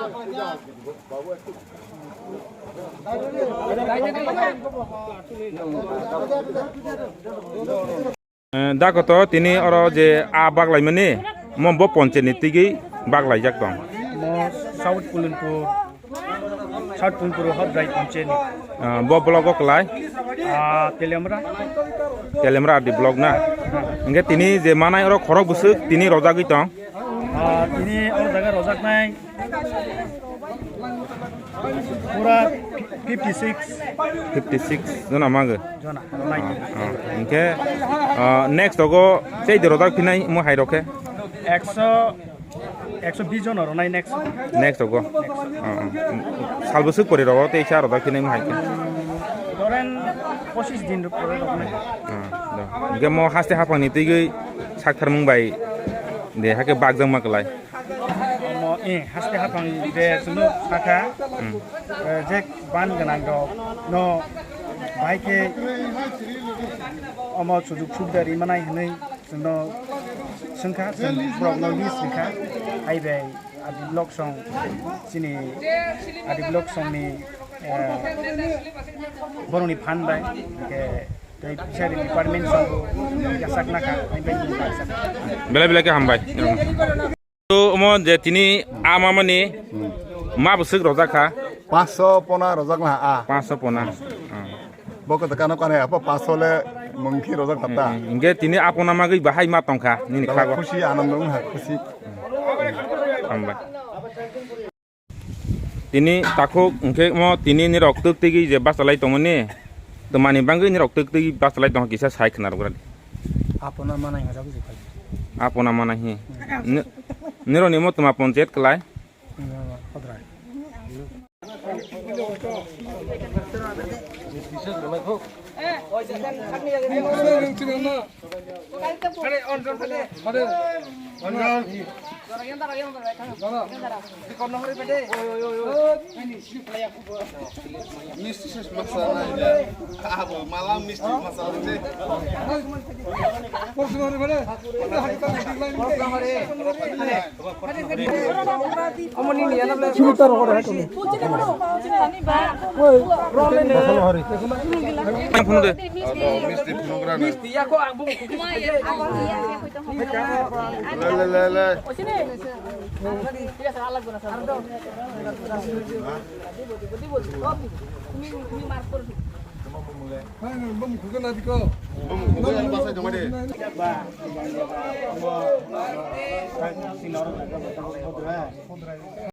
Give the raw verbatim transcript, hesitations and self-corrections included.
Eh, dakoto tini oro je a baklaimani, mo bo poncheni tigwi baklaijak tong. Mo South Pulinpur, South Pulinpur Hobjai poncheni. Ah, bo block o kwlai? Ah, Telemra. Telemra di block na? Hingke tini je manai oro khorok bwswk tini rojagwi tong? Ah, tini oro jaga rojaknai pura fifty six. Fifty six jona mago. Jona, ronai. Ah, ah. Hingke, ah, next ogo tei de rojak phinai mo hai rokhe? Ekso, ekso bis jona ronai next. Next ogo. Next. Ah, ah. Sal bwswk pori rogo tei sa rojak phinai mo hai khe? Doren pochis din pore roknai. Ah, do. Hingke mo haste haphangni twi gwi sakthar mung bai de hake bakjak ma kwlai. Omo, eh, haste haphang je chwngno sakha, hmm, eh, je ban gwnang rok no bahai khe omo sujuk subida ri manai hwnwi chwngno swngkha, chwng borokno list rikha, hai bai adi block song chini adi block songni, eh, borokni phan bai hwnkhe tei fishery department song bo yachak nakha, hai bai chwng baksa. Belai belai khe hambai. To omo je tini a mamani ma bwswk rojak kha? Pancho pona rojak na a. Pancho pona. Ah. Bo kota kano kane apa pancho le mungki rojak thata. Hmm, hmm. Hingke tini a pona magwi bahai ma tongkha nini khago. Khusi anando wngha khusi. Hambai. Tini takhuk hingke mo tini nirok twk twgwi je bachalai tongmani, twmani bangwi nirok twk twgwi bachalai tongkha kisa sai khna rwgradi. Apona manai hwnjak bujikha. Apona manai hi. Hmm. Ni-, nironi mo twma ponchayat kwlai? Hmm, hodrai. Misti ses masa na ya. Abo mala misti masa na. Phone de. Misti phone gra na. Le, le, le, le.